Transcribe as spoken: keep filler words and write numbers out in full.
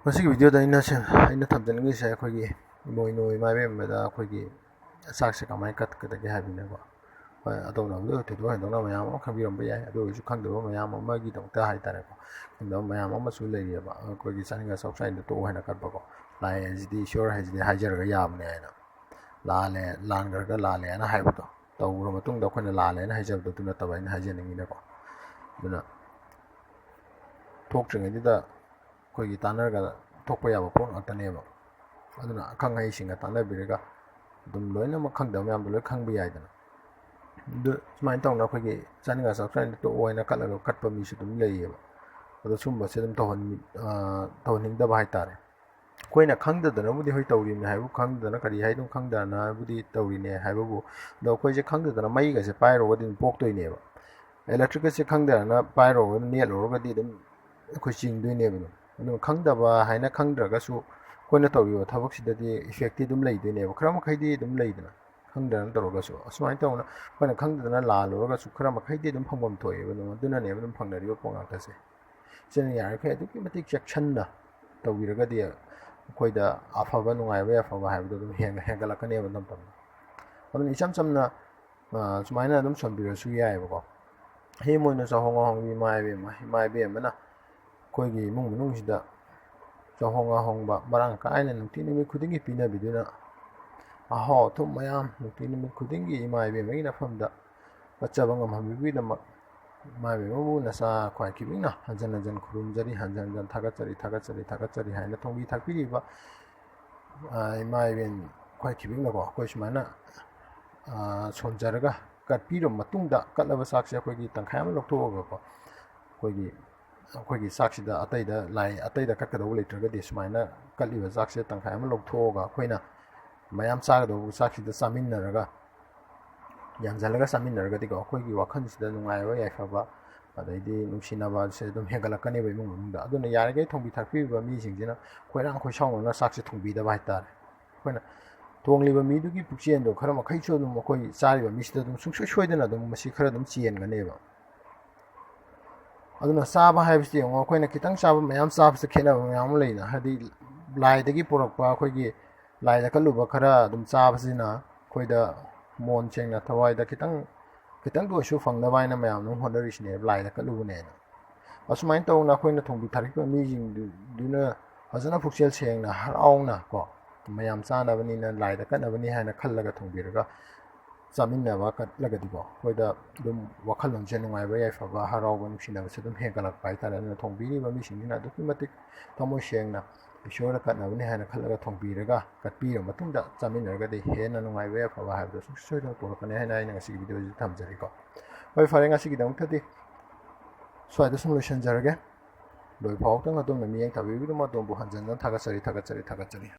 ꯃꯁꯤꯒꯤ ꯚꯤꯗꯤꯑꯣꯗ ꯑꯩꯅ ꯁꯦꯝ-, ꯑꯩꯅ ꯊꯝꯖꯅꯤꯡꯉꯤꯁꯦ ꯑꯩꯈꯣꯏꯒꯤ ꯏꯃꯣꯏꯅꯨ ꯏꯃꯥ ꯏꯕꯦꯟꯕꯗ ꯑꯩꯈꯣꯏꯒꯤ ꯆꯥꯛꯁꯦ ꯀꯃꯥꯏꯅ ꯀꯠꯀꯗꯒꯦ ꯍꯥꯏꯕꯅꯦꯕ꯫ ꯍꯣꯏ, ꯑꯇꯧꯅꯕꯨꯗꯤ ꯊꯣꯏꯗꯣꯛ ꯍꯦꯟꯗꯣꯛꯅ ꯃꯌꯥꯝ ꯑꯃ ꯈꯪꯕꯤꯔꯝꯕ ꯌꯥꯏ, ꯑꯗꯨ ꯑꯣꯏꯔꯁꯨ ꯈꯪꯗꯕ ꯃꯌꯥꯝ ꯑꯃꯒꯤꯗꯃꯛꯇ ꯍꯥꯏꯇꯥꯔꯦꯀꯣ, ꯈꯪꯗꯕ ꯃꯌꯥꯝ ꯑꯃꯁꯨ ꯂꯩꯔꯤꯑꯕ꯫ ꯑꯩꯈꯣꯏꯒꯤ ꯆꯥꯅꯤꯡꯉ ꯆꯥꯎ ꯆꯥꯅꯤꯡꯗ ꯇꯣꯛꯎ ꯍꯥꯏꯅ ꯀꯠꯄꯀꯣ, ꯂꯥꯏ ꯍꯥꯏꯁꯤꯗꯤ ꯏꯁꯣꯔ ꯍꯥꯏꯁꯤꯗꯤ ꯍꯥꯏꯖꯔꯒ ꯌꯥꯕꯅꯦ ꯍꯥꯏꯅ꯫ ꯂꯥꯜꯂꯦ, ꯂꯥꯟꯈ꯭ꯔꯒ ꯂꯥꯜꯂꯦ ꯍꯥꯏꯅ ꯍꯥꯏꯕꯗꯣ, ꯇꯧꯈ꯭ꯔ ꯃꯇꯨꯡꯗ ꯑꯩꯈꯣꯏꯅ ꯂꯥꯜꯂꯦ ꯍꯥꯏꯅ ꯍꯥꯏꯖꯕꯗꯣ ꯑꯗꯨ ꯅꯠꯇꯕ ꯑꯩꯅ ꯍꯥꯏꯖꯅꯤꯡꯉꯤꯅꯀꯣ꯫ ꯑꯗꯨꯅ ꯊꯣꯛꯇ꯭ꯔꯤꯉꯩꯗꯨꯗ ꯑꯩꯈꯣꯏꯒꯤ ꯇꯥꯟꯅꯔꯒ ꯊꯣꯛꯄ ꯌꯥꯕ ꯄꯣꯠ ꯉꯥꯛꯇꯅꯦꯕ꯫ ꯑꯗꯨꯅ ꯑꯈꯪ ꯑꯍꯩꯁꯤꯡꯒ ꯇꯥꯟꯅꯕꯤꯔꯒ ꯑꯗꯨꯝ ꯂꯣꯏꯅꯃꯛ ꯈꯪꯗꯕ ꯃꯌꯥꯝꯗꯣ ꯂꯣꯏ ꯈꯪꯕ ꯌꯥꯏꯗꯅ꯫ ꯑꯗꯨ ꯁꯨꯃꯥꯏꯅ ꯇꯧꯅ ꯑꯩꯈꯣꯏꯒꯤ ꯆꯥꯅꯤꯡꯉ ꯆꯥꯎ ꯆꯥꯅꯤꯡꯗ ꯇꯣꯛꯑꯣ ꯍꯥꯏꯅ ꯀꯠꯂꯒ ꯀꯠꯄ ꯃꯤꯁꯨ ꯑꯗꯨꯝ ꯂꯩꯌꯦꯕ꯫ ꯑꯗꯣ ꯁꯨꯝꯕꯁꯦ ꯑꯗꯨꯝ ꯇꯧꯍꯟ-, ꯑ, ꯇꯧꯍꯟꯅꯤꯡꯗꯕ ꯍꯥꯏꯇꯥꯔꯦ꯫ ꯑꯩꯈꯣꯏꯅ ꯈꯪꯗꯗꯅꯕꯨꯗꯤ ꯍꯣꯏ ꯇꯧꯔꯤꯕꯅꯤ ꯍꯥꯏꯕꯨ, ꯈꯪꯗꯅ ꯀꯔꯤ ꯍꯥꯏꯅꯣ ꯈꯪꯗꯅꯕꯨꯗꯤ ꯇꯧꯔꯤꯅꯦ ꯍꯥꯏꯕꯕꯨ, ꯑꯗꯣ ꯑꯩꯈꯣꯏꯁꯦ ꯈꯪꯗꯗꯅ ꯃꯩꯒꯁꯦ ꯄꯥꯏꯔꯨꯔꯒꯗꯤ ꯑꯗꯨꯝ ꯄꯣꯛꯇꯣꯏꯅꯦꯕ꯫ Electric-ꯀꯁꯦ ꯈꯪꯗꯗꯅ ꯄꯥꯏꯔꯨꯔꯒ ꯅꯦꯠꯂꯨꯔꯒꯗꯤ ꯑꯗꯨꯝ ꯑꯩꯈꯣꯏ ꯆꯤꯡꯗꯣꯏꯅꯦꯕ꯫ ꯑꯗꯨꯝ, ꯑꯗꯨꯅ ꯈꯪꯗꯕ ꯍꯥꯏꯅ ꯈꯪꯗ꯭ꯔꯒꯁꯨ ꯑꯩꯈꯣꯏꯅ ꯇꯧꯔꯤꯕ ꯊꯕꯛꯁꯤꯗꯗꯤ effect-ꯇꯤ ꯑꯗꯨꯝ ꯂꯩꯗꯣꯏꯅꯦꯕ, ꯈꯔ ꯃꯈꯩꯗꯤ ꯑꯗꯨꯝ ꯂꯩꯗꯅ꯫ ꯈꯪꯗꯅ ꯇꯧꯔꯒꯁꯨ ꯑꯁꯨꯃꯥꯏꯅ ꯇꯧꯅ ꯑꯩꯈꯣꯏꯅ ꯈꯪꯗꯗꯅ ꯂꯥꯜꯂꯨꯔꯒꯁꯨ ꯈꯔ ꯃꯈꯩꯗꯤ ꯑꯗꯨꯝ ꯐꯪꯐꯝ ꯊꯣꯛꯑꯦꯕ꯫ ꯑꯗꯨꯝ, ꯑꯗꯨꯅꯅꯦꯕ ꯑꯗꯨꯝ ꯐꯪꯅꯔꯤꯕ ꯄꯣꯠ ꯉꯥꯛꯇꯁꯦ꯫ ꯁꯤꯅ ꯌꯥꯔꯤꯈꯩ ꯑꯗꯨꯛꯀꯤ ꯃꯇꯤꯛ ꯆꯦꯛꯁꯤꯟꯅ ꯇꯧꯕꯤꯔꯒꯗꯤ ꯑꯩꯈꯣꯏꯗ ꯑꯐꯕ ꯅꯨꯡꯉꯥꯏꯕ ꯌꯥꯏꯐꯕ ꯍꯥꯏꯕꯗꯣ ꯑꯗꯨꯝ ꯍꯦꯟꯒ-, ꯍꯦꯟꯒꯠꯂꯛꯀꯅꯦꯕ ꯇꯞ ꯇꯞꯅ꯫ ꯑꯗꯨꯅ ꯏꯆꯝ ꯆꯝꯅ, ꯑ, ꯁꯨꯃꯥꯏꯅ ꯑꯗꯨꯝ ꯁꯣꯟꯕꯤꯔꯁꯨ ꯌꯥꯏꯑꯕꯀꯣ꯫ ꯍꯦ ꯃꯣꯏꯅ ꯆꯥꯍꯣꯡ ꯉꯥꯍꯣꯡꯕꯤ ꯏꯃꯥ ꯏꯕꯦꯝꯃ, ꯏꯃꯥ ꯏꯕꯦꯝꯃꯅ ꯑꯩꯈꯣꯏꯒꯤ ꯏꯃꯨꯡ ꯃꯅꯨꯡꯁꯤꯗ ꯆꯥꯍꯣꯡ ꯉꯥꯍꯣꯡꯕ ꯃꯔꯥꯡ ꯀꯥꯏꯅ ꯅꯨꯡꯇꯤ ꯅꯨꯃꯤꯠ ꯈꯨꯗꯤꯡꯒꯤ ꯄꯤꯅꯕꯤꯗꯨꯅ, ꯑꯍꯥꯎ ꯑꯊꯨꯝ ꯃꯌꯥꯝ ꯅꯨꯡꯇꯤ ꯅꯨꯃꯤꯠ ꯈꯨꯗꯤꯡꯒꯤ ꯏꯃꯥ ꯏꯕꯦꯝꯃꯒꯤ ꯅꯐꯝꯗ ꯀꯠꯆꯕ ꯉꯝꯍꯟꯕꯤꯕꯒꯤꯗꯃꯛ ꯏꯃꯥ ꯏꯕꯦꯝꯃꯕꯨ ꯅꯆꯥ ꯈ꯭ꯋꯥꯏ ꯈꯤꯕꯤꯛꯅ ꯍꯟꯖꯟ ꯍꯟꯖꯟ ꯈꯨꯔꯨꯝꯖꯔꯤ, ꯍꯟꯖꯟ ꯍꯟꯖꯟ ꯊꯥꯒꯠꯆꯔꯤ, ꯊꯥꯒꯠꯆꯔꯤ, ꯊꯥꯒꯠꯆꯔꯤ ꯍꯥꯏꯅ ꯊꯣꯡꯕꯤ ꯊꯥꯛꯄꯤꯔꯤꯕ, ꯑ, ꯏꯃꯥ ꯏꯕꯦꯟ ꯈ꯭ꯋꯥꯏ ꯈꯤꯕꯤꯛꯅꯀꯣ, ꯑꯩꯈꯣꯏ ꯁꯨꯃꯥꯏꯅ, ꯑ, ꯁꯣꯟꯖꯔꯒ ꯀꯠꯄꯤꯔꯕ ꯃꯇꯨꯡꯗ, ꯀꯠꯂꯕ ꯆꯥꯛꯁꯦ ꯑꯩꯈꯣꯏꯒꯤ ꯇꯪꯈꯥꯏ ꯑꯃ ꯂꯧꯊꯣꯛꯑꯒꯀꯣ, ꯑꯩꯈꯣꯏꯒꯤ, ꯑꯩꯈꯣꯏꯒꯤ ꯆꯥꯛꯁꯤꯗ ꯑꯇꯩꯗ, ꯂꯥꯏ ꯑꯇꯩꯗ ꯀꯠꯀꯗꯧꯕ ꯂꯩꯇ꯭ꯔꯒꯗꯤ, ꯁꯨꯃꯥꯏꯅ ꯀꯠꯂꯤꯕ ꯆꯥꯛꯁꯦ ꯇꯪꯈꯥꯏ ꯑꯃ ꯂꯧꯊꯣꯛꯑꯒ ꯑꯩꯈꯣꯏꯅ ꯃꯌꯥꯝ ꯆꯥꯒꯗꯧꯕ ꯆꯥꯛꯁꯤꯗ ꯆꯥꯃꯤꯟꯅꯔꯒ, ꯌꯥꯟꯁꯤꯜꯂꯒ ꯆꯥꯃꯤꯟꯅꯔꯒꯗꯤꯀꯣ, ꯑꯩꯈꯣꯏꯒꯤ ꯋꯥꯈꯜꯁꯤꯗ ꯅꯨꯡꯉꯥꯏꯕ ꯌꯥꯏꯐꯕ, ꯑꯗꯩꯗꯤ ꯅꯨꯡꯁꯤꯅꯕꯁꯦ ꯑꯗꯨꯝ ꯍꯦꯟꯒꯠꯂꯛꯀꯅꯦꯕ ꯏꯃꯨꯡ ꯃꯅꯨꯡꯗ꯫ ꯑꯗꯨꯅ ꯌꯥꯔꯤꯈꯩ ꯊꯣꯡꯕꯤ ꯊꯥꯛꯄꯤꯕ ꯃꯤꯁꯤꯡꯁꯤꯅ ꯈꯣꯏꯔꯥꯡ ꯈꯣꯏꯁꯥꯎꯅꯅ ꯆꯥꯛꯁꯦ ꯊꯣꯡꯕꯤꯗꯕ ꯍꯥꯏꯇꯥꯔꯦ꯫ ꯑꯩꯈꯣꯏꯅ ꯊꯣꯡꯂꯤꯕ ꯃꯤꯗꯨꯒꯤ ꯄꯨꯛꯆꯦꯜꯗꯣ ꯈꯔ ꯃꯈꯩꯁꯨ ꯑꯗꯨꯝ ꯑꯩꯈꯣꯏ ꯆꯥꯔꯤꯕ ꯃꯤꯁꯤꯗ ꯑꯗꯨꯝ ꯁꯨꯡꯁꯣꯏ ꯁꯣꯏꯗꯅ ꯑꯗꯨꯝ ꯃꯁꯤ ꯈꯔ ꯑꯗꯨꯝ ꯆꯦꯟꯒꯅꯦꯕ꯫ ꯑꯗꯨꯅ ꯆꯥꯕ ꯍꯥꯏꯕꯁꯤ ꯌꯦꯡꯉꯣ, ꯑꯩꯈꯣꯏꯅ ꯈꯤꯇꯪ ꯆꯥꯕ, ꯃꯌꯥꯝ ꯆꯥꯕꯁꯦ ꯈꯦꯠꯅꯕ ꯃꯌꯥꯝ ꯑꯃ ꯂꯩꯅ, ꯍꯥꯏꯗꯤ ꯂꯥꯏꯗꯒꯤ ꯄꯨꯔꯛꯄ, ꯑꯩꯈꯣꯏꯒꯤ ꯂꯥꯏꯗ ꯀꯠꯂꯨꯕ ꯈꯔ ꯑꯗꯨꯝ ꯆꯥꯕꯁꯤꯅ ꯑꯩꯈꯣꯏꯗ ꯃꯣꯟ ꯁꯦꯡꯅ, ꯊꯋꯥꯏꯗ ꯈꯤꯇꯪ, ꯈꯤꯇꯪꯗ ꯑꯣꯏꯔꯁꯨ ꯐꯪꯅꯕ ꯍꯥꯏꯅ ꯃꯌꯥꯝ ꯑꯗꯨꯝ ꯍꯣꯠꯅꯔꯤꯁꯤꯅꯦꯕ, ꯂꯥꯏꯗ ꯀꯠꯂꯨꯕꯅꯦꯅ꯫ ꯑꯁꯨꯃꯥꯏꯅ ꯇꯧꯅ ꯑꯩꯈꯣꯏꯅ ꯊꯣꯡꯕꯤ ꯊꯥꯔꯛꯄ ꯃꯤꯁꯤꯡꯗꯨꯅ ꯐꯖꯅ ꯄꯨꯛꯆꯦꯜ ꯁꯦꯡꯅ, ꯍꯔꯥꯎꯅ ꯀꯣ, ꯃꯌꯥꯝ ꯆꯥꯅꯕꯅꯤꯅ, ꯂꯥꯏꯗ ꯀꯠꯅꯕꯅꯤ ꯍꯥꯏꯅ ꯈꯜꯂꯒ ꯊꯣꯡꯕꯤꯔꯒ ꯆꯥꯃꯤꯟꯅꯕ ꯀꯠꯂꯒꯗꯤꯀꯣ, ꯑꯩꯈꯣꯏꯗ ꯑꯗꯨꯝ ꯋꯥꯈꯜꯂꯣꯟꯁꯦ ꯅꯨꯡꯉꯥꯏꯕ, ꯌꯥꯏꯐꯕ, ꯍꯔꯥꯎꯕ, ꯅꯨꯡꯁꯤꯅꯕꯁꯦ ꯑꯗꯨꯝ ꯍꯦꯟꯒꯠꯂꯛꯄ ꯍꯥꯏꯇꯥꯔꯦ꯫ ꯑꯗꯨꯅ ꯊꯣꯡꯕꯤꯔꯤꯕ ꯃꯤꯁꯤꯡꯁꯤꯅ ꯑꯗꯨꯛꯀꯤ ꯃꯇꯤꯛ ꯊꯃꯣꯏ ꯁꯦꯡꯅ ꯏꯁꯣꯔꯗ ꯀꯠꯅꯕꯅꯤ ꯍꯥꯏꯅ ꯈꯜꯂꯒ ꯊꯣꯡꯕꯤꯔꯒ ꯀꯠꯄꯤꯔꯕ ꯃꯇꯨꯡꯗ ꯆꯥꯃꯤꯟꯅꯔꯒꯗꯤ ꯍꯦꯟꯅ ꯅꯨꯡꯉꯥꯏꯕ, ꯌꯥꯏꯐꯕ ꯍꯥꯏꯕꯗꯨ ꯁꯨꯡꯁꯣꯏ ꯁꯣꯏꯗꯅ ꯄꯨꯔꯛꯀꯅꯤ ꯍꯥꯏꯅ ꯑꯩꯅ ꯉꯁꯤꯒꯤ ꯚꯤꯗꯤꯑꯣꯁꯤꯗ ꯊꯝꯖꯔꯤꯀꯣ꯫ ꯍꯣꯏ, ꯐꯔꯦ, ꯉꯁꯤꯒꯤꯗꯃꯛꯇꯗꯤ ꯁ꯭ꯋꯥꯏꯗ ꯁꯨꯝ ꯂꯣꯏꯁꯤꯟꯖꯔꯒꯦ꯫ ꯂꯣꯏ ꯐꯥꯎꯗꯅ ꯑꯗꯣꯝꯅ ꯃꯤꯠꯌꯦꯡ ꯊꯥꯕꯤꯕꯒꯤꯗꯃꯛ ꯑꯗꯣꯝꯕꯨ ꯍꯟꯖꯟꯅ ꯊꯥꯒꯠꯆꯔꯤ, ꯊꯥꯒꯠꯆꯔꯤ, ꯊꯥꯒꯠꯆꯔꯤ꯫